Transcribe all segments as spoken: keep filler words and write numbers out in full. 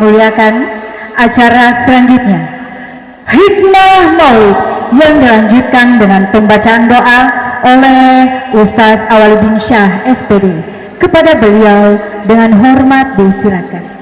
Muliakan acara selanjutnya. Hikmah Maulid yang dilanjutkan dengan pembacaan doa oleh Ustaz Awaludin Syah, S P D. Kepada beliau dengan hormat disilakan.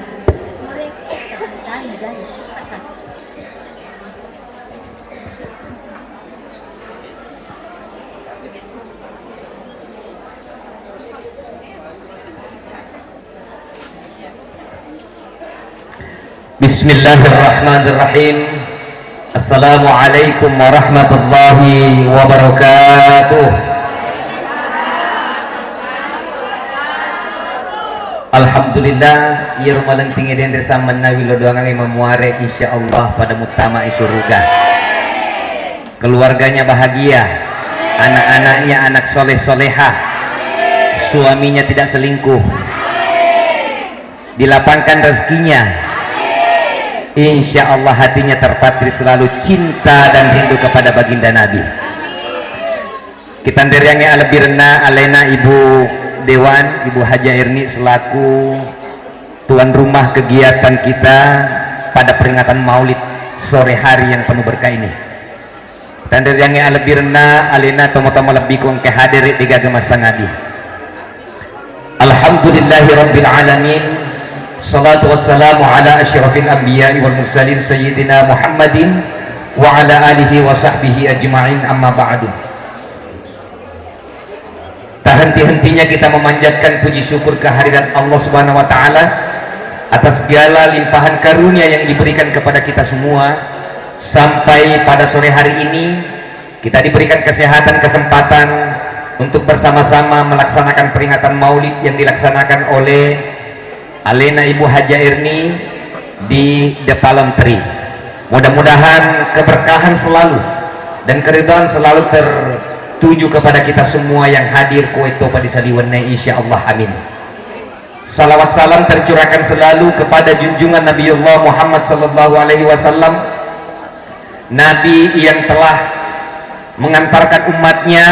Bismillahirrahmanirrahim. Assalamualaikum warahmatullahi wabarakatuh. Alhamdulillah, iyaro malentingnge denre sammenna willo doangangnge mamuare, insyaallah pada muttama'i suruga. Keluarganya bahagia, anak-anaknya anak soleh-soleha, suaminya tidak selingkuh, dilapangkan rezekinya, insya Allah hatinya terpatri selalu cinta dan rindu kepada baginda Nabi. Kitanreangnge alebbirenna alena Ibu Dewan, Ibu Haja Erni selaku tuan rumah kegiatan kita pada peringatan Maulid sore hari yang penuh berkah ini. Tanreangnge alebbirenna alena tomatoa malebbiku engka hadere degaga massangadi. Alhamdulillahirabbil alamin. Salatu wassalamu ala asyrafil anbiya'i wal mursalin sayyidina Muhammadin wa ala alihi wa sahbihi ajma'in, amma ba'du. Tak henti-hentinya kita memanjatkan puji syukur kehadirat Allah Subhanahu wa Ta'ala atas segala limpahan karunia yang diberikan kepada kita semua sampai pada sore hari ini. Kita diberikan kesehatan, kesempatan untuk bersama-sama melaksanakan peringatan Maulid yang dilaksanakan oleh alena Ibu Haja Erni di The Palm Tree. Mudah-mudahan keberkahan selalu dan keridhaan selalu tertuju kepada kita semua yang hadir koe topa di saliwenne, insya Allah, amin. Salawat salam tercurahkan selalu kepada junjungan Nabiullah Muhammad sallallahu alaihi wasallam, Nabi yang telah mengantarkan umatnya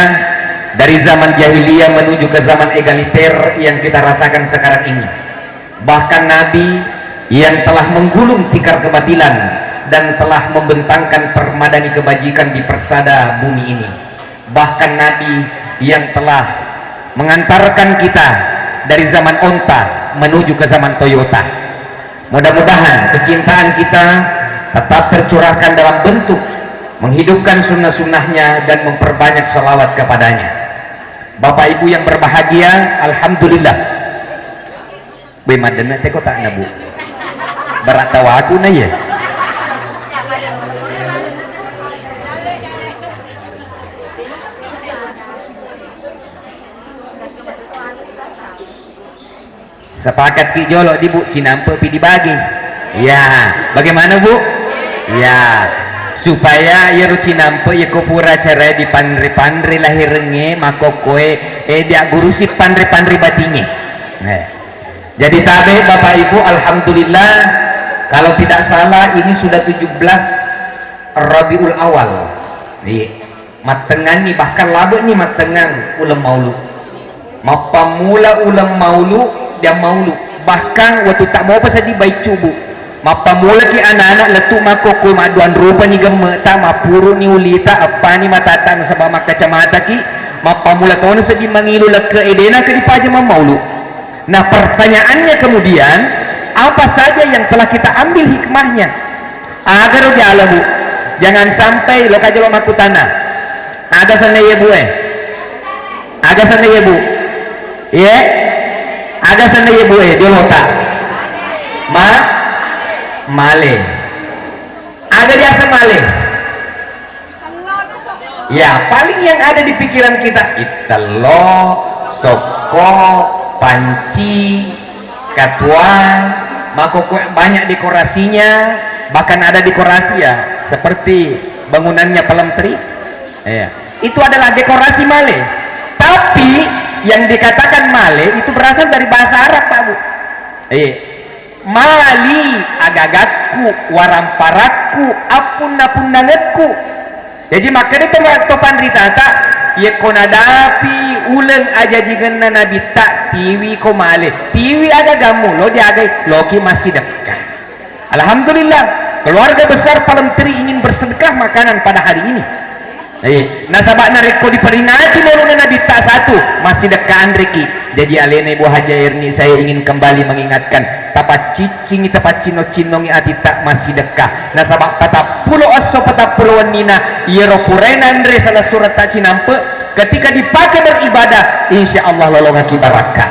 dari zaman jahiliyah menuju ke zaman egaliter yang kita rasakan sekarang ini. Bahkan Nabi yang telah menggulung tikar kebatilan dan telah membentangkan permadani kebajikan di persada bumi ini. Bahkan Nabi yang telah mengantarkan kita dari zaman onta menuju ke zaman Toyota. Mudah-mudahan kecintaan kita tetap tercurahkan dalam bentuk menghidupkan sunnah-sunnahnya dan memperbanyak salawat kepadanya. Bapak Ibu yang berbahagia, alhamdulillah. Be, maddenne te kotana, Bu. Barak tawaku na ye. Sepakat ki jolo di, Bu, cinampe pi dibagi. Ya, bagaimana, Bu? Ya, supaya iyaro cinampe iya ko pura acara dipanre-panre lahirengnge, makokkoe, eh, diaggurusi panre-panre batingnge. Eh. Jadi tabe Bapak Ibu, alhamdulillah, kalau tidak salah ini sudah tujuh belas Rabiul Awal. Iya. Mattengnganni, bahkan labe'ni mattengngang uleng maulu. Mappammula uleng maulu, dia maulu. Bahkan wettu ta mopa seddi baiccu, Bu. Mappammulaki anak-anak lettu makkokkoe madduang rupani gemme'ta, mappuruni ulita, eppani matatta nasaba makkacamataki, mappammula tona seddi mangilu lekke e, de nangka dipaja mammaulu. Nah, pertanyaannya kemudian, apa saja yang telah kita ambil hikmahnya? Agaro jala, Bu. Jangan sampai loka jolo makkutana. Aga senna ye, Bu, eh? Aga senna ye, Bu? Ye? Aga senna ye, Bu, eh? Jolota. Ma? Male. Aga jasa male? Ya, paling yang ada di pikiran kita, itello, sokko, panci, katuang, makkokkoe banyak dekorasinya, bahkan ada dekorasi ya, seperti bangunannya Palm Tree. Iya. Itu adalah dekorasi male. Tapi yang dikatakan male itu berasal dari bahasa Arab, Pak Bu. Iya. Mali agagakku, waramparakku, appunna-punnangekku. Jaji makkeda to, to panritata, yekko nadapi uleng ajajingenna Nabitta, tiwi ko male, tiwi agagammu, lo diagai, loki massidekka. Alhamdulillah, keluarga besar Palem Teri ingin bersedekah makanan pada hari ini. Eh, nasaba narekko diperingati mauludna Nabitta satu, massidekka anreki. Jadi alena Ibu Haja Erni, saya ingin kembali mengingatkan, tapacciccingi, tapaccinno-cinnongi atitta massidekka. Nasaba patappulo esso, patappulo wennina, iyaro purae nanre salessuretta cinampe, ketika dipakai beribadah, insya Allah lolongaki barakka.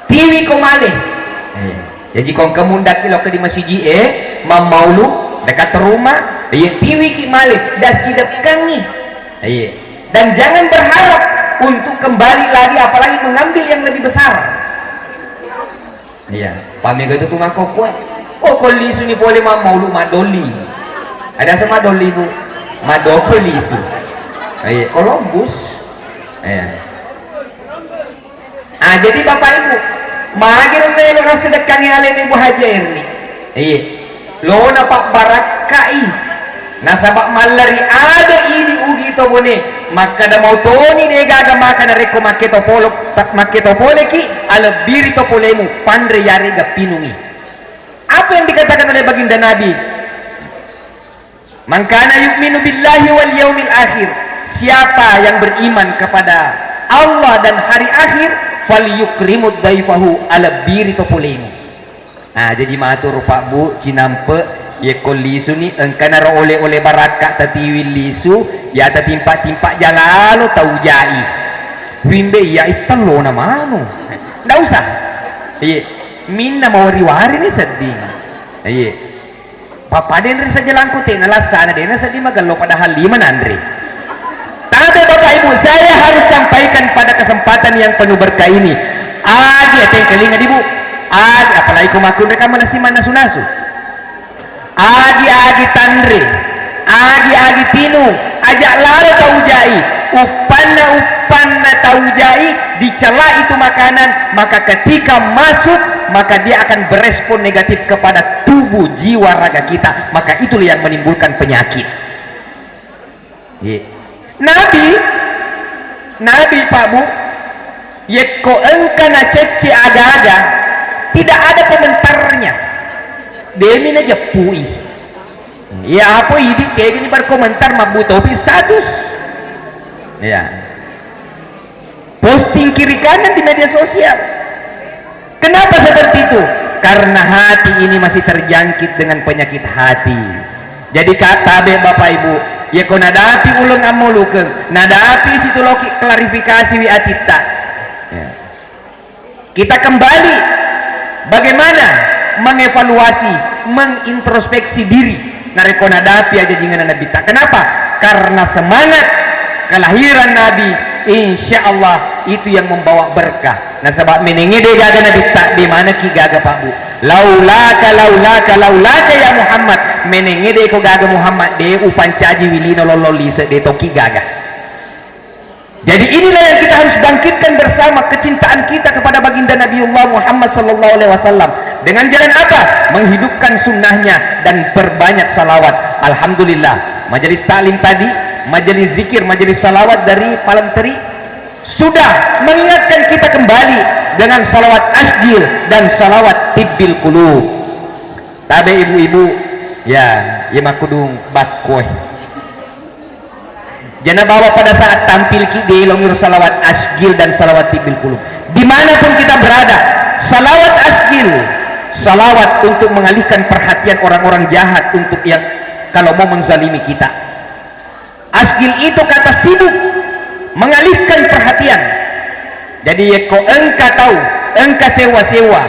Tiwiko male. Eh, jaji ko engka mundaki lokka di masiji e, mammaulu dekat rumah, iya tiwiki male, dassidekkangi. Iya. Dan jangan berharap untuk kembali lagi, apalagi mengambil yang lebih besar. Iya, pamega tu tu makkokkoe. Oh, ko lisuni pole mammaulu madoli. Ada sama doli, Bu. Madoko lisu. Iya, Columbus. Iya. Ah, jadi Bapak Ibu, magi melo nassedekkangi alena Ibu Haja Erni. Iya. Lona pabbarakkai. Nasaba mallari ada idi ugi to bone, makkada mau toni de gaga maka narekko makke to polo, makke to poleki, alebbiri to polemu, panre yarega pinungi. Apa yang dikatakan oleh Baginda Nabi? "Man kana yu'minu billahi wal yaumil akhir." Siapa yang beriman kepada Allah dan hari akhir, "falyukrimud daifahu," alebbiri to polemu. Ah, jaji maturu Pak Bu, cinampe, yekko lisuni, engkanaro ole-ole barakka tatiwi lisu, ya tatimpa-timpa jalalo tau jai. Wimbe iya itellona manu. Ndak usah. Iye, minna mawari-wari ni sedding. Iye. Pappadenri saja langkutena lassana, dena seddi magello padahal lima nanre. Tapi Bapak Ibu, saya harus sampaikan pada kesempatan yang penuh berkah ini. Agi atengkelinga di Bu. Agi, apalagi ko makkunre kamu nasi mana sunasu. Agi-agi tanre. Agi-agi tinu. Ajak lalo tau jai. Uppanna, uppanna tau jai, dicela itu makanan, maka ketika masuk, maka dia akan berespon negatif kepada tubuh, jiwa, raga kita. Maka itulah yang menimbulkan penyakit. Iya. Nabi, Nabi, Pak Bu, yekko engka nacecce aga-aga, tidak ada komentarnya. Demi najeppui. Iya, apa idi tegani berkomentar, mabbutopi status. Iya. Posting kiri kanan di media sosial. Kenapa seperti itu? Karena hati ini masih terjangkit dengan penyakit hati. Jadi, ka-, tabe Bapak Ibu, yeko nadapi uleng ammolukeng, nadapi situloki klarifikasi wi atitta. Ya. Kita kembali bagaimana mengevaluasi, mengintrospeksi diri narekko nadapi ajajingenna Nabitta. Kenapa? Karena semangat kelahiran Nabi, insya Allah itu yang membawa berkah. Nasaba menenge de gaga Nabitta, de manaki gaga Pak Bu. Laulaka, laulaka, laulaka ya Muhammad. Menenge de ko gaga Muhammad, de upancaji wilino lollong lise, de toki gaga. Jadi inilah yang kita harus bangkitkan bersama, kecintaan kita kepada Baginda Nabiullah Muhammad sallallahu alaihi wasallam. Dengan jalan apa? Menghidupkan sunnahnya dan berbanyak salawat. Alhamdulillah, majelis taklim tadi, majelis zikir, majelis salawat dari Palem Teri sudah mengingatkan kita kembali dengan salawat asgil dan salawat tibbil qulub. Tabe ibu-ibu, ya, ya makudung bakkoe. Jana bawa pada saat tampil ki dielongi salawat asgil dan salawat tibbil qulub. Dimanapun kita berada, salawat asgil, salawat untuk mengalihkan perhatian orang-orang jahat untuk yang kalau mau menzalimi kita. Asgil itu kata sibuk, mengalihkan perhatian. Jadi yekko engka tau, engka sewa-sewa,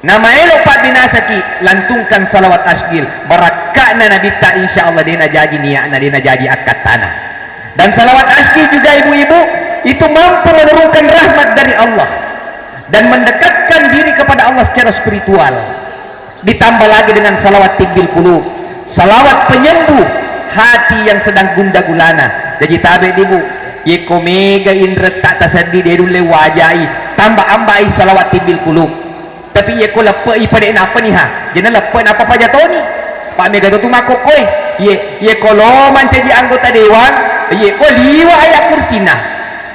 namaelo pabbinasaki, lantungkan salawat asgil, barakka'na nabitta, insya Allah dena jaji niatna, dena jaji akkattana. Dan salawat asgil juga ibu-ibu, itu mampu menurunkan rahmat dari Allah dan mendekatkan diri kepada Allah secara spiritual. Ditambah lagi dengan salawat tibbil qulub, salawat penyembuh hati yang sedang gundah gulana. Jadi tabe di bu, yeko mega inretta taseddi de dulle wajai, tambah ambai salawat tibbil qulub. Tapi yeko leppe'i pade nappa niha, jena leppe nappa pajatoni. Pak mega tu makkokkoe, ye, yeko lo mancaji anggota dewan, ye, oh liwa ayat kursina.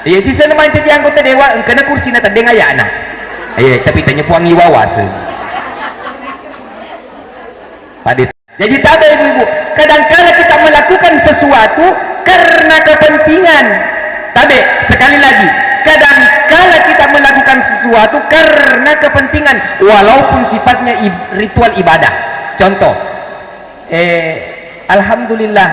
Ye, siseng mancaji anggota dewan, engkana kursina teddeng ayana. Eh, tapi tanya puang iwawase. Pada. Jadi, tabe, ibu-ibu, kadangkala kita melakukan sesuatu karena kepentingan. Tabe, sekali lagi, kadangkala kita melakukan sesuatu karena kepentingan, walaupun sifatnya ib-, ritual ibadah. Contoh, eh, alhamdulillah,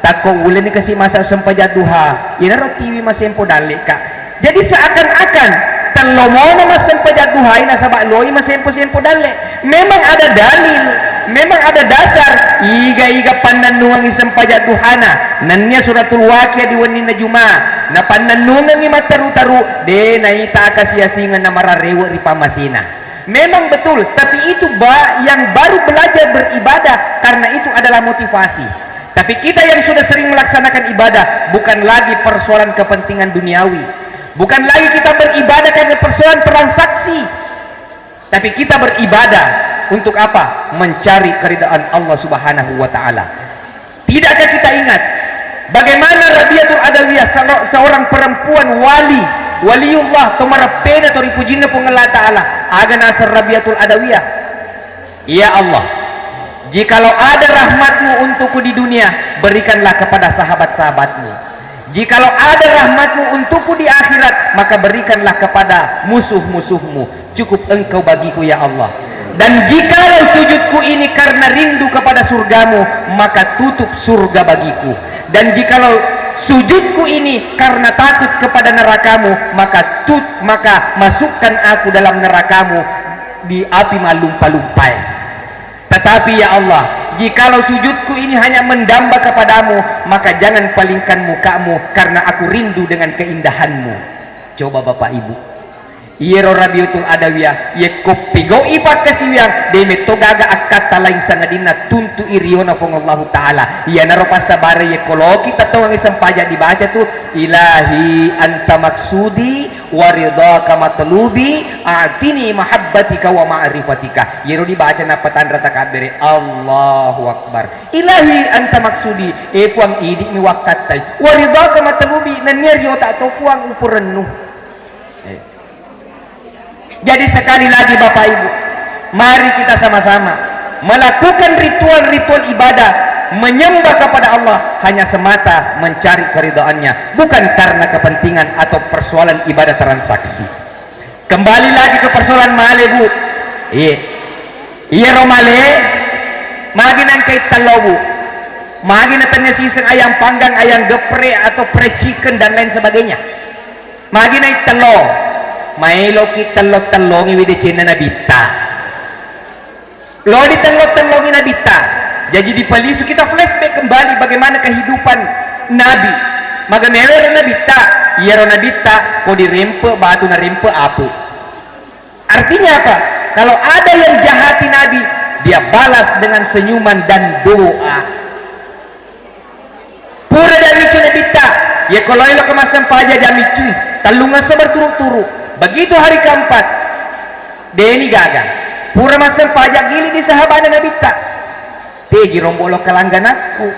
takko uleni kasi masa sempajang duha, inaro tiwi masempo dalle, Kak. Jadi, seakan-akan tello mono massempajang duhai nasaba loi masempo-sempo dalle. Memang ada dalil, memang ada dasar. Iga-iga pannennungengngi sempajang duhana, nennia suratul Waqiah di wenninna Juma, napannennungengngi matteru-teru, de naita akasiasingeng namararewe ri pammasena. Memang betul, tapi itu ba-, yang baru belajar beribadah, karena itu adalah motivasi. Tapi kita yang sudah sering melaksanakan ibadah, bukan lagi persoalan kepentingan duniawi. Bukan lagi kita beribadah karena persoalan transaksi. Tapi kita beribadah untuk apa? Mencari keridhaan Allah Subhanahu wa Ta'ala. Tidakkah kita ingat bagaimana Rabiatul Adawiyah, se-, seorang perempuan wali, waliullah, to mareppena, to ripujinna Puang Allah Ta'ala? Aga naseng Rabiatul Adawiyah, "Ya Allah, jikalau ada rahmatmu untukku di dunia, berikanlah kepada sahabat-sahabatmu. Jikalau ada rahmatmu untukku di akhirat, maka berikanlah kepada musuh-musuhmu. Cukup engkau bagiku, ya Allah. Dan jikalau sujudku ini karena rindu kepada surgamu, maka tutup surga bagiku. Dan jikalau sujudku ini karena takut kepada nerakamu, maka tut-, maka masukkan aku dalam nerakamu di api malumpa-lumpae. Tetapi, ya Allah, jikalau sujudku ini hanya mendamba kepadamu, maka jangan palingkan mukamu, karena aku rindu dengan keindahanmu." Coba, Bapak Ibu. Iyaro Rabiatul Adawiyah, yekko pigau'i pakkasiwiang, de metto gaga akkatta laing sangadinna tuntu'i riona Puang Allahu Ta'ala. Iyanaro passabareng yekko loki tattongengngi sempajang dibaca tu, "Ilahi anta maksudi wa ridhaka matlubi, a'tini mahabbatika wa ma'rifatika." Iyaro dibaca nappa tanra takabbere, "Allahu Akbar. Ilahi anta maksudi, eh Puang, idi'mi wakkattai. Wa ridhaka matlubi, nennia riota to Puang upurennu." Eh. Jadi, sekali lagi, Bapak Ibu, mari kita sama-sama melakukan ritual-ritual ibadah menyembah kepada Allah hanya semata mencari keridhaannya, bukan karena kepentingan atau persoalan ibadah transaksi. Kembali lagi ke persoalan male, Bu. Iya. Iyaro male, magi nangkai tello, Bu. Magi natennia siseng ayam panggang, ayam geprek, atau fried chicken, dan lain sebagainya. Magi nai tello, maeloki tello-tellongi wedecenna Nabitta. Lo ditello-tellongi Nabitta. Jadi dipalisu, kita flashback kembali bagaimana kehidupan Nabi. Maga mewero Nabitta, iyaro Nabitta ko dirempe batu narempe apu. Artinya apa? Kalau ada yang jahati Nabi, dia balas dengan senyuman dan doa. Pura jamiccu Nabitta, yekko loelo ke massempajang jamiccui, tellungesso berturut-turut. Begitu hari keempat, deni gaga. Pura massempajang, gili di sahabana Nabitta. Tegi rombo lo ke langganakku.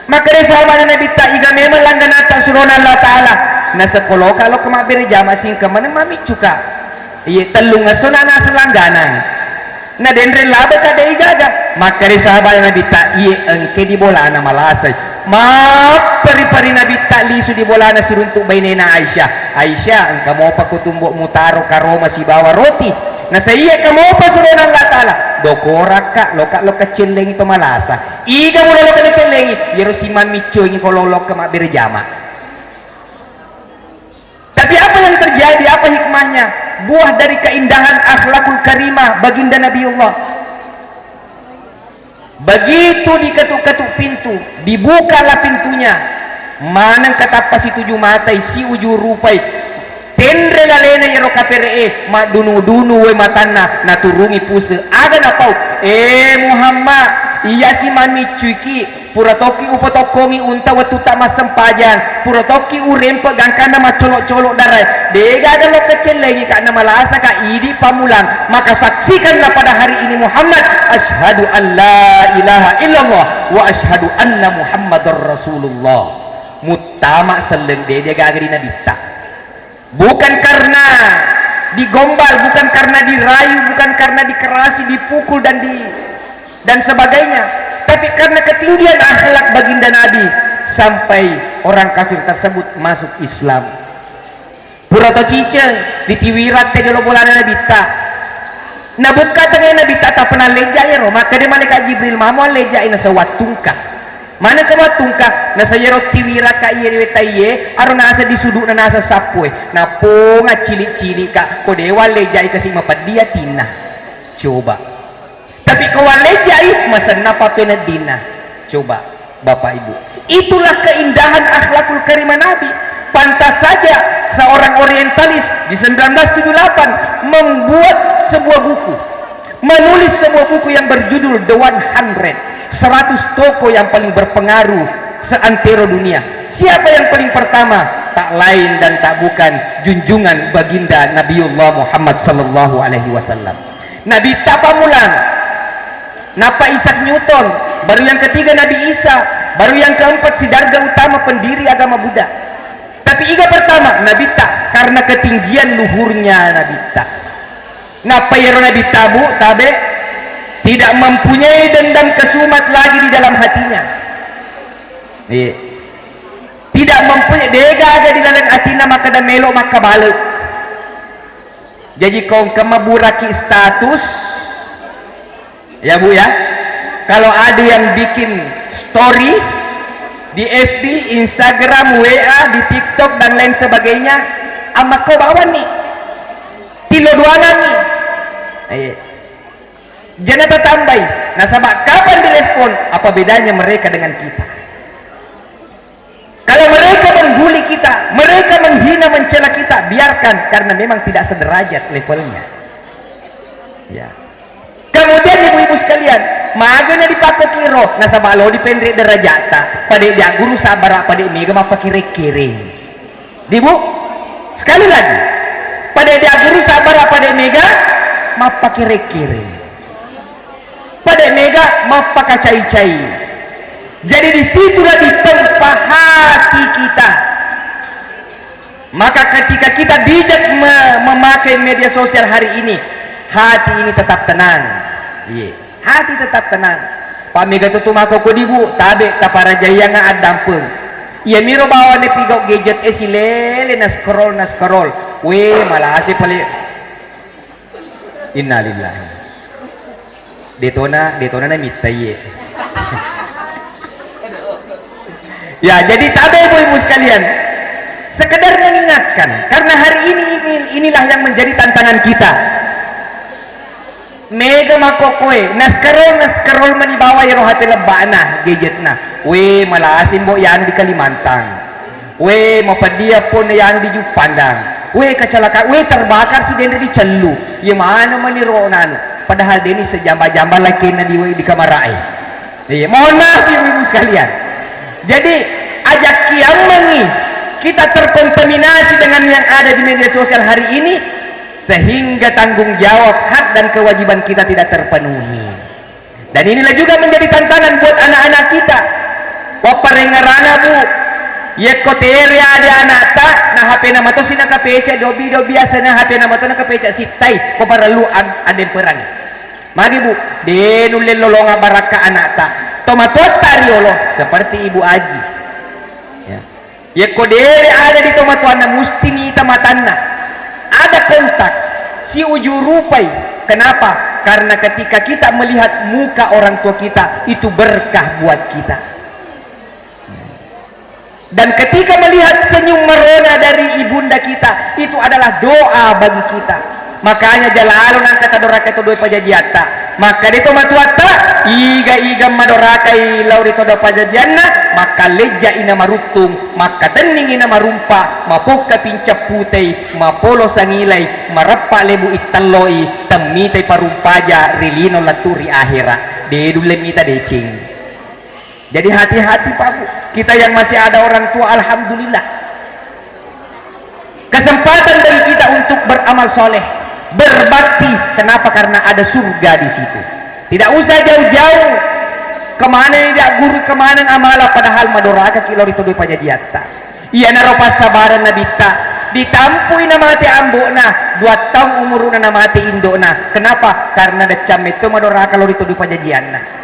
Makkeda sahabana Nabitta, iga memang langganatta surona Allah Ta'ala. Nasekoloka lo ke mabbere jama singka maneng mamiccuka. Iye, tellungesso na naseng langganang. Na denre laba ka de igaga. Makkeda sahabat Nabitta, iye engke di bolana malasai. Mapperi-peri Nabitta lisu di bolana siruntuk bainena Aisyah. Aisyah, engka mopa ko tumbo mutaro karoma sibawa roti. Nasaiye ka mopa surona Allah Ta'ala. Dokorakka, loka, loka cellengi to malasa. Iga mula loka nacellengi, yero simamiccoingi ko lolokka mabbere jama. Tapi apa yang terjadi? Apa hikmahnya? Buah dari keindahan akhlakul karimah baginda Nabiullah. Begitu diketuk-ketuk pintu, dibukalah pintunya. Maneng katappa situju matai, siuju rupai. Tenre lalena iyaro kapere'e, maddunu-dunu wae matanna, naturungi puse. Aga napau? Eh Muhammad, iyasi mamiccuiki. Pura tokki upatokkongi unta wettutta massempajang, pura tokki urempe gangkanna maccolok-colok darae. Degaga lokka cellengi ka namalasaka idi pammulang. Maka saksikanlah pada hari ini Muhammad, asyhadu an la ilaha illallah wa asyhadu anna Muhammadar Rasulullah. Muttama selleng dede gaga di Nabitta. Bukan karena digombal, bukan karena dirayu, bukan karena dikerasi, dipukul dan di dan sebagainya, tapi karena ketinggian akhlak baginda Nabi sampai orang kafir tersebut masuk Islam. Pura to ciceng, ditiwirat te jolo bolana Nabitta. Nabukka tengena Nabitta tapena lejja ero, maka de malaikat Jibril mamo lejja ina sewat tungka. Manengka mattungka, nasaba iyaro tiwiraka iye riwetta iye, aro nasa di sudu'na nasa sappoe. Naponga cili-cilika, ko de wallejai kasi mapeddi atinna. Coba. Tapi ko wallejai, masenna papeneddinna. Coba, Bapak Ibu. Itulah keindahan akhlakul karimah Nabi. Pantas saja seorang orientalis di sembilan belas tujuh delapan membuat sebuah buku. Menulis sebuah buku yang berjudul The One Hundred, seratus tokoh yang paling berpengaruh seantero dunia. Siapa yang paling pertama? Tak lain dan tak bukan, junjungan baginda Nabiullah Muhammad sallallahu alaihi wasallam. Nabitta pammulang, nappa Isaac Newton, baru yang ketiga Nabi Isa, baru yang keempat Siddhartha Gautama, pendiri agama Buddha. Tapi iga pertama? Nabitta, karena ketinggian luhurnya Nabitta. Nappa iyaro Nabitta, Bu, tabe, tidak mempunyai dendam kesumat lagi di dalam hatinya. Iya. Tidak mempunyai, degaga di dalam hatinya makkeda melo makkabale. Jadi ko engka maburaki status, ya, Bu, ya. Kalau ada yang bikin story di F B, Instagram, W A, di TikTok dan lain sebagainya, amakko bawang nih. Tilo duangan nih. Iya. Jangan tatambai. Nasaba kapan direspon, apa bedanya mereka dengan kita? Kalau mereka membuli kita, mereka menghina, mencela kita, biarkan, karena memang tidak sederajat levelnya. Ya. Kemudian, ibu-ibu sekalian, magana dipakko kiro, nasaba lo dipenre derajata, pada dia guru sabar, pada mega mappakere-kere. Di, Bu, sekali lagi, pada dia guru sabar, pada mega mappakere-kere. Pada mega mappakacai-cai. Jadi disitulah ditempa hati kita. Maka ketika kita bijak me-, memakai media sosial hari ini, hati ini tetap tenang. Iya, hati tetap tenang. Pak mega tu mako ko di, Bu, tabe taparajaianga addampeng. Iya miro bawane pigau gadget e silele na scroll, na scroll. We, malase pale. Innalillahi. Detona, detona na mittaiye. Ya, jadi tabe ibu-ibu sekalian, sekedar mengingatkan, karena hari ini, ini inilah yang menjadi tantangan kita. Mega makkokkoe, na scroll, na scroll mani bawa ero H P lebbana, gadgetna. We, malasi mbo yang di Kalimantan. We, mapeddi pon yang di Juppandang. We, kecelakaan, we, terbakar si dende di cellu. Ye mana mani ro nanu. Padahal deni sejamba-jamba lakenna di, we, di kamarae. Iya, mohon maaf ibu-ibu sekalian. Jadi, ajak kiammengi kita terkontaminasi dengan yang ada di media sosial hari ini, sehingga tanggung jawab, hak dan kewajiban kita tidak terpenuhi. Dan inilah juga menjadi tantangan buat anak-anak kita. Wapparengngerana, Bu, yekko tere ada anakta, na H P na matosi nakapeca, dobi-dobi asana H P na mato nakapeca sittai, ko parellu ad-, ademperangi. Magi, Bu, de nulle lolonga barakka anakta. Tomatoatta riolo, seperti Ibu Aji. Ya. Yekko dewe ada di tomatoanna, musti nita matanna. Ada kontak, si uju rupai. Kenapa? Karena ketika kita melihat muka orang tua kita, itu berkah buat kita. Dan ketika melihat senyum merona dari ibunda kita, itu adalah doa bagi kita. Makanya jalalo nangka tadoraka to dua pajajiatta. Maka de to matuatta, iga-iga madorakai lao ri to dua pajajianna, maka lejja ina maruttung, maka tenning ina marumpa, mapokka pincapputei, mapolo sangilai, mareppa lebu ittalloi, temmitai parumpaja ri lino lettu ri ahera. De dulle mita deceng. Jadi hati-hati, Pak, Bu. Kita yang masih ada orang tua, alhamdulillah. Kesempatan bagi kita untuk beramal soleh, berbakti. Kenapa? Karena ada surga di situ. Tidak usah jauh-jauh. Kemana ini dak guru, kemana amala, padahal madoraka kilo ri to dua pajajiatta. Iyanaro passabareng Nabitta, ditampui namate ambo'na, Dua taung umuru'na namate indo'na. Kenapa? Karena deccang metto madoraka lao ri todu pajajianna.